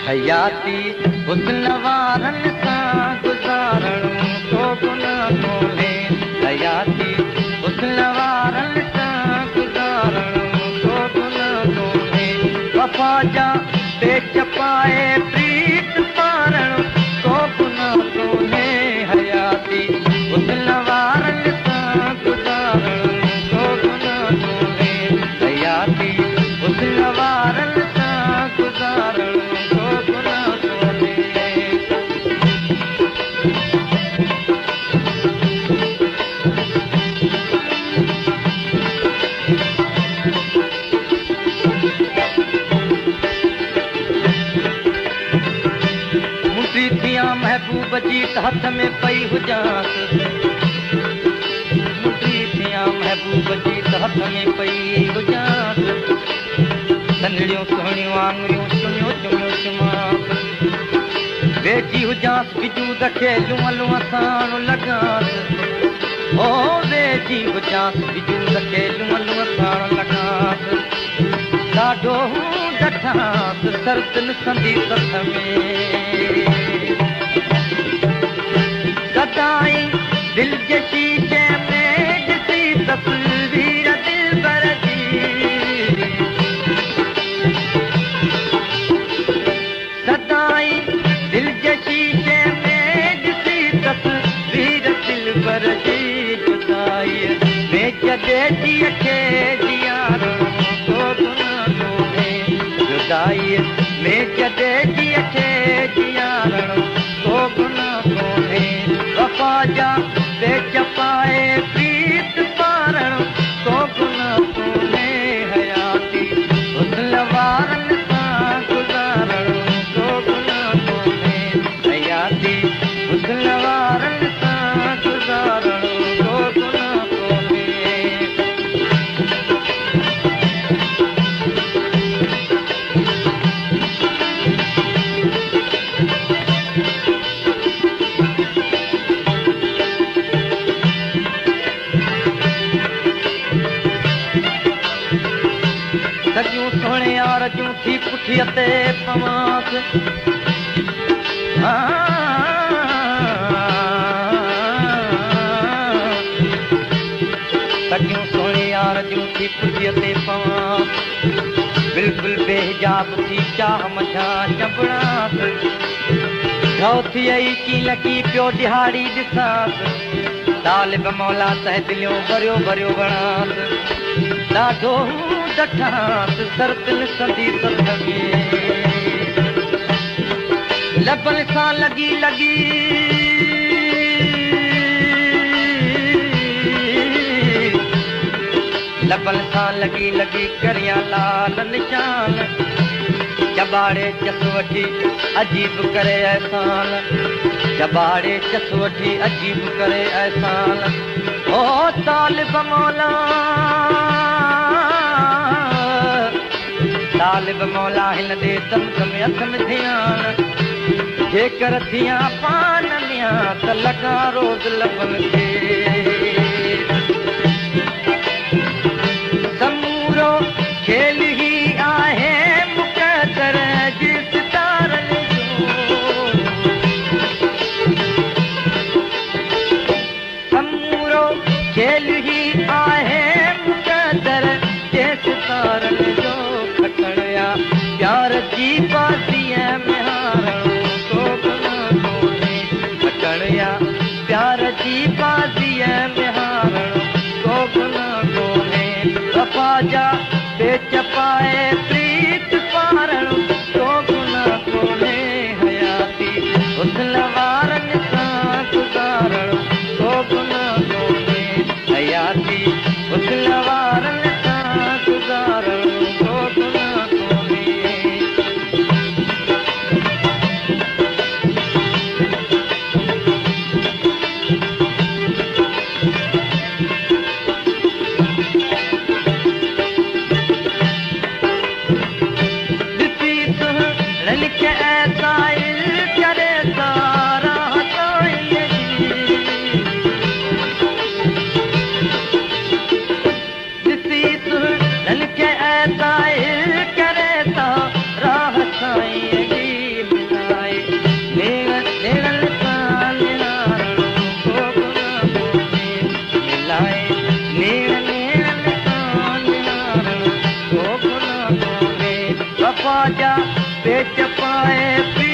हयाती हुस्न वारनि सां गुज़ारणो को गुनाह कोन्हे। हयाती हुस्न वारनि सां गुज़ारणो को गुनाह कोन्हे। वफ़ा जा पेच पाए प्रीत पारणो को गुनाह कोन्हे। हयाती हुस्न वारनि सां गुज़ारणो को गुनाह कोन्हे। हयाती हुस्न वारनि सां गुज़ारणो को गुनाह कोन्हे। मुंडी थियां महबूब जी त हथ में पई हुजांसि। मुंडी थियां महबूब जी त हथ में पई हुजांसि। सनड़ियूं सुहिणियूं आङुरियूं चुमियो चुमियो चुमांसि। वेझी हुजांसि वजूद खे लुअ लुअ साण लॻांसि। ओ वेझी हुजांसि वजूद खे लुअ लुअ साण लॻांसि। ॾाढो डठांसि सरदन संदी सथ में। सदाईं दिल जे शीशे में ॾिसी तस्वीर दिलबर जी। सदाईं दिल जे शीशे में ॾिसी तस्वीर दिलबर जी। जुदाईअ में जॾहिं जीअ खे जीआरणो को गुनाह कोन्हे। जुदाईअ में जॾहिं जीअ खे जीआरणो को गुनाह कोन्हे। वफ़ा जा पेच पाए प्रीत पारणो को गुनाह कोन्हे। हयाती हुस्न वारनि सां गुज़ारणो को गुनाह कोन्हे। हयाती हुस्न वारनि सां गुज़ारणो को गुनाह कोन्हे। सॻियूं सुहिणे यार जूं थी पुठीअ ते पवांसि। सॻियूं सुहिणे यार जूं थी पुठीअ ते पवांसि। बिल्कुल बेहिजाब थी चाह मंझां चंबड़ांसि। ढओ थी आई की लॻी पियो ॾिहाड़ी ॾिसांसि। तालिब मौला तंहिं दिलियूं भरियो भरियो वणांसि। ॾाढो डठांसि सरतिन संदी सथ में। लबनि सां लॻी लॻी लबनि सां लॻी लॻी करियां लाल निशान। चबाड़े चस वठी अजीब करे अहसान। चबाड़े चस वठी अजीब करे अहसान। ओ तालिब मौला तालिब मौला हिन ॾे दम दम अथम ध्यान। जेकर थियां पान मियां त लॻा रोज़ लबनि खे। समूरो खेल ही आहे मुक़दर जी सितारनि जो। समूरो खेल ही आहे मुक़दर जे सितारनि जो। खटण या प्यार जी बाज़ीअ में हारणो को गुनाह कोन्हे। खटण या प्यार जी बाज़ीअ में हारणो को गुनाह कोन्हे। वफ़ा जा पेच पाए प्रीत पारणो को गुनाह कोन्हे। हयाती हुस्न वारनि सां गुज़ारणो को गुनाह कोन्हे। हयाती हुस्न वारनि सां गुज़ारणो को गुनाह कोन्हे। ॾिसी सुहिणनि खे साइल करे सारा साईं जी। ॾिसी सुहिणनि खे साइल करे सारा साईं जी। نيڻ نيڻن سان نهارڻ ڪو گناهه ڪونهي. وفا جا پيچ پائي.